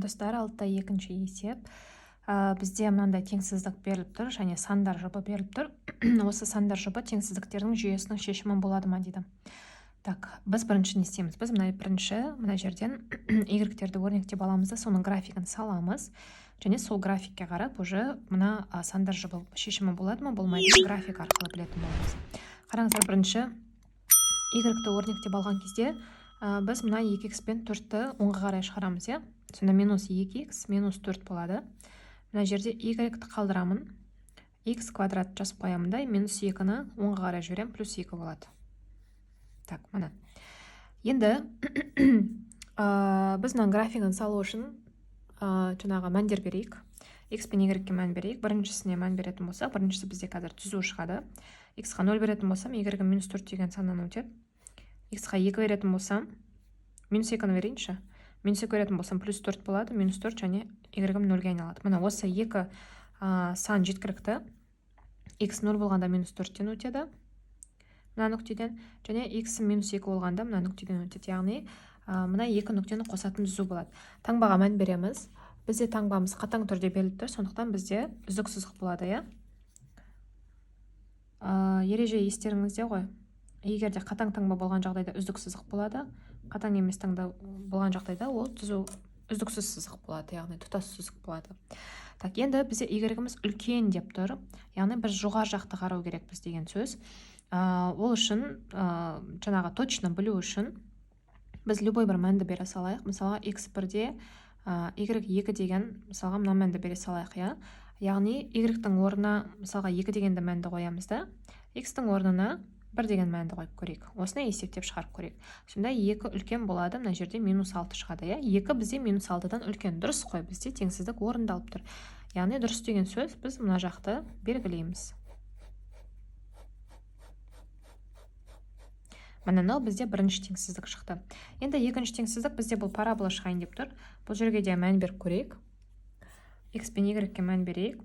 Достар, алтыда екінші есеп. Бізде мынандай теңсіздік беріліп тұр және сандар жұбы беріліп тұр. Осы сандар жұбы теңсіздіктердің жүйесінің шешімі болады ма дейді. Так, біз бірінші не істейміз? Біз мына бірінші мына жерден y-терді өрнектеп аламыз да, соның графигін саламыз. Және сол графикке қарап уже мына сандар жұбы шешімі болады ма, болмайды ма, график арқылы білетін боламыз. Қараңыздар, бірінші y-ті өрнектеп алған кезде біз мына 2x пен 4-ті оңға қарай шығарамыз, иә? Сонда минус 2x минус 4 болады. Мына жерде y-ті қалдырамын. X квадрат жазып қоямын да, минус 2-ні оңға қарай жіберемін, плюс 2 болады. Так, міне. Енді біз мына графигін салу үшін жаңағы мәндер берейік. X пен y-ге мән берейік. Біріншісіне мән беретін болсақ, біріншісі бізде қазір түзу шығады. X-қа 0 беретін болсам, y минус 4 деген саннан өтеді. X-қа 2 беретін болсам, минус 2-ні берейінші. Минус 2 беретін болсам, плюс 4 болады, минус 4 және y нөлге айналады. Міне, осы екі сан жеткілікті. X 0 болғанда минус 4-тен өтеді мына нүктеден және x минус 2 болғанда мына нүктеден өтеді. Яғни мына екі нүктені қосатын түзу болады. Таңбаға мән береміз. Бізде таңбамыз қатаң түрде беріліп тұр, сондықтан бізде үздік сызық болады, иә? Ереже естеріңізде ғой. Егер де қатаң таңба болған жағдайда үздік сызық болады, қатаң емес таңда болған жағдайда ол түзу үздіксіз сызық болады, яғни тұтас сызық болады. Так, енді бізде y-іміз үлкен деп тұр, яғни біз жоғары жақты қарау керекпіз деген сөз. Ол үшін жаңағы точно білу үшін біз любой бір мәнді бере салайық. Мысалға, x бірде y екі деген, мысалға, мына мәнді бере салайық, иә? Яғни y-тің орнына, мысалға, екі дегенді мәнді қоямыз да, x-тің орнына бір деген мәнді қойып көрейік. Осыны есептеп шығарып көрейік. Сонда екі үлкен болады, мына жерде минус алты шығады, иә? Екі бізде минус алтыдан үлкен, дұрыс қой? Бізде теңсіздік орындалып тұр, яғни дұрыс деген сөз. Біз мына жақты белгілейміз. Міне, мынау бізде бірінші теңсіздік шықты. Енді екінші теңсіздік бізде бұл парабола шығайын деп тұр. Бұл жерге де мән беріп көрейік. X пен y-ге мән берейік.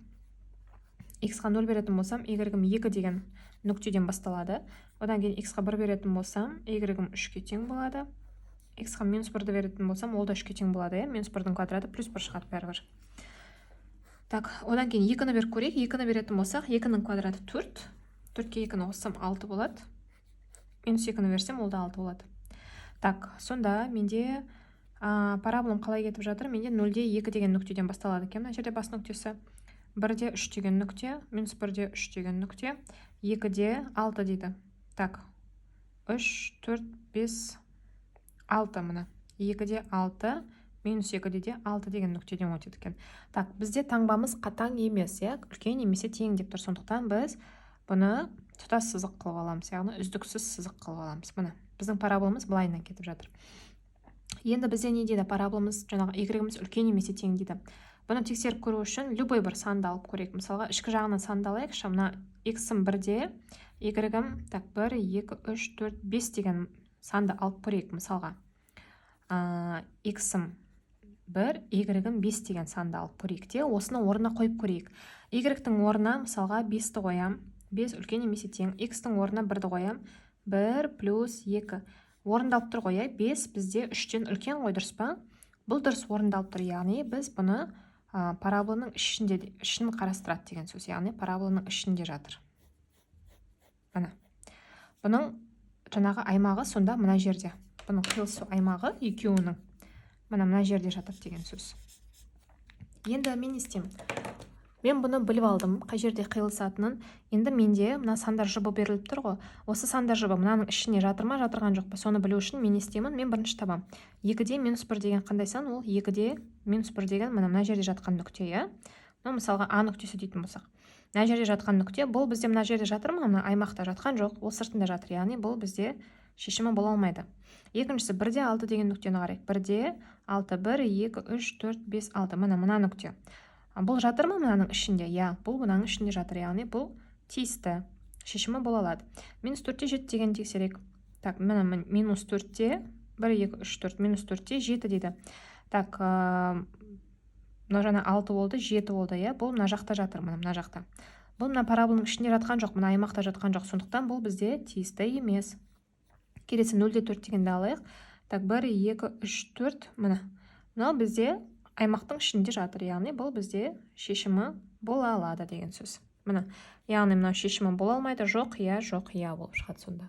X-қа 0 беретін болсам, y-ім 2 деген нүктеден басталады. Одан кейін x-қа 1 беретін болсам, y-ім 3-ке тең болады. X-қа минус 1-ді беретін болсам, ол да 3-ке тең болады, иә? Минус 1-дің квадраты плюс 1 шығады бәрібір. Так, одан кейін 2-ні беріп көрейік. 2-ні беретін болсақ, 2-нің квадраты 4. 4-ке 2-ні қоссам, 6 болады. Минус 2-ні берсем, ол да 6 болады. Так, сонда менде параболам қалай кетіп жатыр? Менде 0-де 2 деген нүктеден басталады екен. Мына жерде бас нүктесі. 1-де 3 деген нүкте, минус 1-де 3 деген нүкте, 2-де 6 дейді. Так, 3, 4, 5, 6, міне. 2-де 6, минус 2-де де 6 деген нүктеден өтеді екен. Так, бізде таңбамыз қатаң емес, иә? Үлкен немесе тең деп тұр. Сондықтан біз бұны тұтас сызық қылып аламыз, яғни үздіксіз сызық қылып аламыз. Міне, біздің параболамыз былайынан кетіп жатыр. Енді бізде не дейді? Параболамыз жаңағы y-іміз үлкен немесе тең дейді. Бұны тексеріп көру үшін любой бір санды алып көрейік. Мысалға, ішкі жағынан санды алайықшы. Мына x-ім бірде, y-ім, так, 1, 2, 3, 4, 5 деген санды алып көрейік. Мысалға, x-ім 1, y-ім 5 деген санды алып көрейік те, осыны орнына қойып көрейік. Y-тің орнына, мысалға, 5-ті қоям. 5 үлкен немесе тең. X-тің орнына 1-ді қоям. 1 плюс 2. Орындалып тұр ғой, иә? 5 бізде 3-тен үлкен ғой, дұрыс па? Бұл дұрыс орындалып тұр, яғни біз бұны параболаның ішінде, ішін қарастырады деген сөз, яғни параболаның ішінде жатыр. Міне, бұның жаңағы аймағы сонда мына жерде, бұның қиылысу аймағы екеуінің мына мына жерде жатыр деген сөз. Енді мен не істеймін? Мен бұны біліп алдым, қай жерде қиылысатынын. Енді менде мына сандар жұбы беріліп тұр ғой. Осы сандар жұбы мынаның ішіне жатыр ма, жатырған жоқ па, соны білу үшін мен не істеймін? Мен бірінші табамын. Екіде минус бір деген қандай сан? Ол екіде минус бір деген мына мына жерде жатқан нүкте, иә? Мынау, мысалға, а нүктесі дейтін болсақ, мына жерде жатқан нүкте. Бұл бізде мына жерде жатыр ма? Мына аймақта жатқан жоқ, ол сыртында жатыр, яғни бұл бізде шешімі бола алмайды. Екіншісі, бірде алты деген нүктені қарайық. Бірде алты: бір, екі, үш, төрт, бес, алты. Міне, мына нүкте. Бұл жатыр ма мынаның ішінде? Иә, бұл мынаның ішінде жатыр, яғни бұл тиісті шешімі бола алады. Минус төртте жеті деген тексерейік. Так, міне, минус төртте, бір, екі, үш, төрт, минус төртте жеті дейді. Так, мынау жаңа алты болды, жеті болды, иә? Бұл мына жақта жатыр, міне, мына жақта. Бұл мына параболаның ішінде жатқан жоқ, мына аймақта жатқан жоқ, сондықтан бұл бізде тиісті емес. Келесі нөлде төрт дегенді алайық. Так, бір, екі, үш, төрт. Міне, мынау бізде Аймақтың ішінде жатыр, яғни бұл бізде шешімі бола алады деген сөз. Міне, яғни мынау шешімі бола алмайды. Жоқ, иә, жоқ, иә болып шығады сонда.